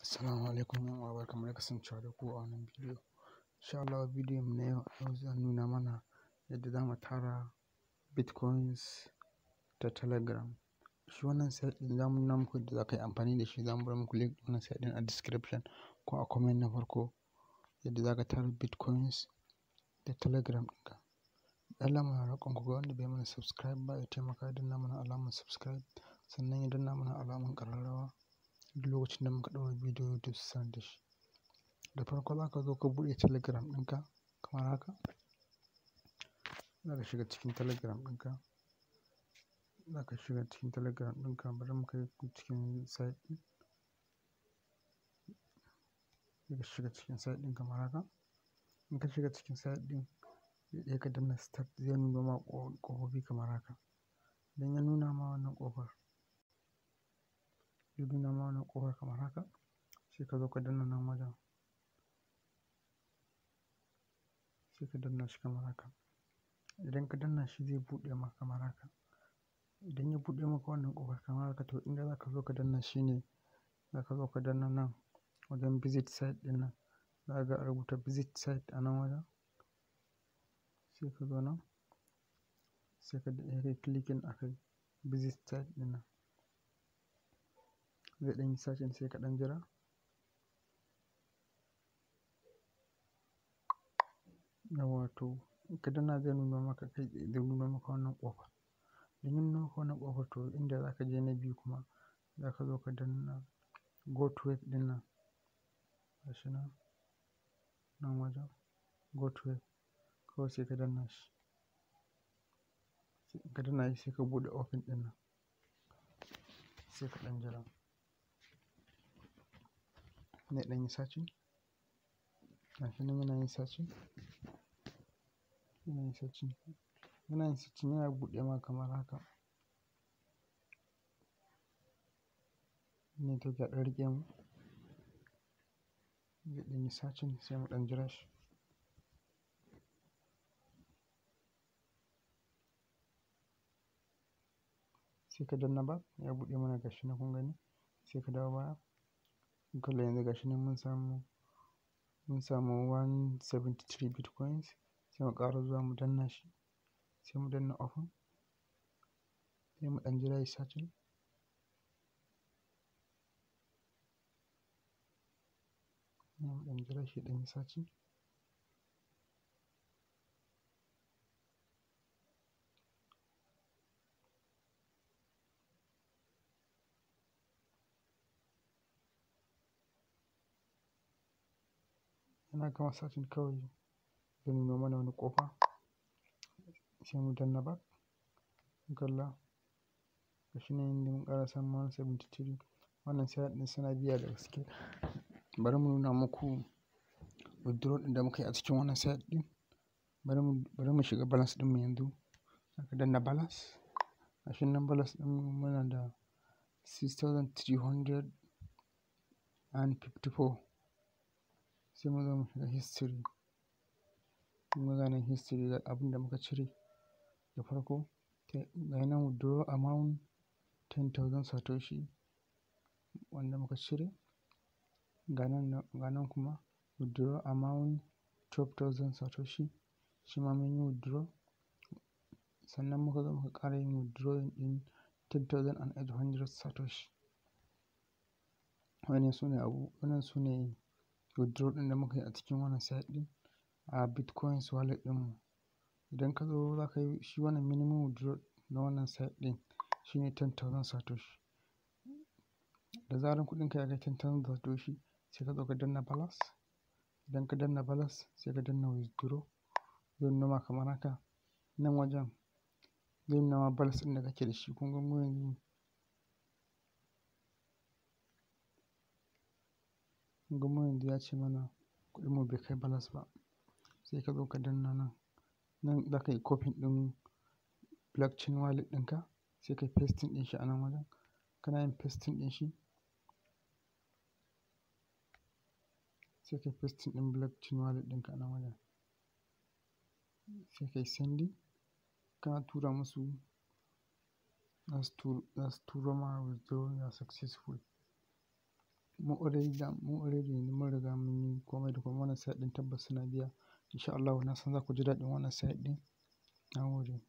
Assalamu alaikum ƴan uwa, barkanmu da kasancewa da ku a wannan bidiyo. Insha Allah bidiyon mu na yau zan nuna mana yadda za mu tara bitcoins ta Telegram. Shi wannan site ɗin za mu nuna muku yadda za ka yi amfani da shi, za mu bar muku link ɗin wannan site ɗin a description ko a comment na farko, yadda za ka tara bitcoins da Telegram ɗinka. Allah muna roƙon ku ga wanda bai mana subscribe ba ya taimaka ya danna mana alamar subscribe, sannan ya danna mana alamar ƙararrawa duk lokacin da muka ɗaura bidiyo YouTube su sanar da shi. Da farko za ka zo ka buɗe Telegram ɗinka kamar haka. Za ka shiga cikin Telegram ɗinka. Za ka shiga cikin Telegram ɗinka, bari mu kai ku cikin site ɗin. Za ka shiga cikin site ɗin kamar haka. In ka shiga cikin site ɗin, sai ka danna start, zai nuno ma ƙofofi kamar haka. Idan ya nuna ma wannan ƙofar, ya nuna ma wannan ƙofar kamar haka, sai ka zo ka danna nan wajen. Sai ka danna shi kamar haka. Idan ka danna shi zai buɗe maka kamar haka. Idan ya buɗe maka wannan ƙofar kamar haka, to inda za ka zo ka danna shi ne, za ka zo ka danna nan wajen visit site ɗin nan. Za ka ga an rubuta visit site a nan wajen. Sai ka zo nan, sai ka yi clicking a kai visit site ɗin nan. Zai ɗan yi searching, sai ka ɗan jira. Yawwa, to in ka danna zai nuno maka kai tsaye, zai nuno maka wannan ƙofar. Idan ya nuno maka wannan ƙofar, to inda za ka je na biyu kuma, za ka zo ka danna go to web ɗin nan. Gashi nan, nan wajen go to web. Kawai sai ka danna shi. Sai ka danna shi, sai ka buɗe open ɗin nan. Sai ka ɗan jira. Zai ɗan yi searching. Gashi nan yana yin searching. Yana yin searching. Yana yin searching, yana buɗe ma kamar haka. Network ya ɗan riƙe mu. Zai ɗan yi searching, sai mu ɗan jira shi. Sai ka danna back, ya buɗe mana, gashi nan kun gani. Sai ka dawo baya. In kalla yanzu, gashi nan mun samu 173 bitcoins. Sai mu ƙara zuwa mu danna shi. Sai mu danna open. Sai mu ɗan jira yayi searching. Sai mu ɗan jira shi ya ɗan yi searching. Yana gama searching, kawai zai nuno mana wani ƙofa. Sai mu danna back. Mun kalla. Gashi nan yanzu mun ƙara samun 173. Wannan site ɗin suna biya da gaske. Bari mu nuna muku withdraw ɗin da muka yi a cikin wannan site ɗin. Bari mu shiga balance ɗinmu yanzu. Za ka danna balance. Gashi nan balance ɗinmu muna da 6,354. Sai mu zo mu shiga history. Kun ga nan history, ga abin da muka cire da farko. Ga nan withdraw amount 10,000 satoshi wanda muka cire. Ga nan kuma withdraw amount 12,000 satoshi, shi ma mun yi withdraw. Sannan muka zo muka ƙara yin withdrawing ɗin 10,800 satoshi. Wannan su ne withdraw ɗin da muka yi a cikin wannan site ɗin a bitcoins wallet ɗinmu. Idan ka zo za ka yi shi wannan minimum withdraw na wannan site ɗin shine 10,000 satoshi. Da zarar kuɗinka ya kai 10,000 satoshi, sai ka zo ka danna balance. Idan ka danna balance, sai ka danna withdraw. Zai nuno ma kamar haka. Nan wajen zai nuna ma balance ɗin da kake da shi. Kun ga mu yanzu, kun ga mu yanzu ya ce mana kuɗinmu bai kai balance ba. Sai ka zo ka danna nan. Nan za ka yi copy ɗin blockchain wallet ɗinka, sai ka yi pasting ɗin shi a nan wajen. Kana yin pasting ɗin shi, sai ka yi pasting ɗin blockchain wallet ɗinka a nan wajen. Sai ka yi sending. Kana tura musu, za su turo ma "Withdraw you are successful". Mu already mun riga mun yi komai da komai. Wannan site ɗin tabbas suna biya. Insha Allahu na san za ku ji daɗin wannan site ɗin. Na gode.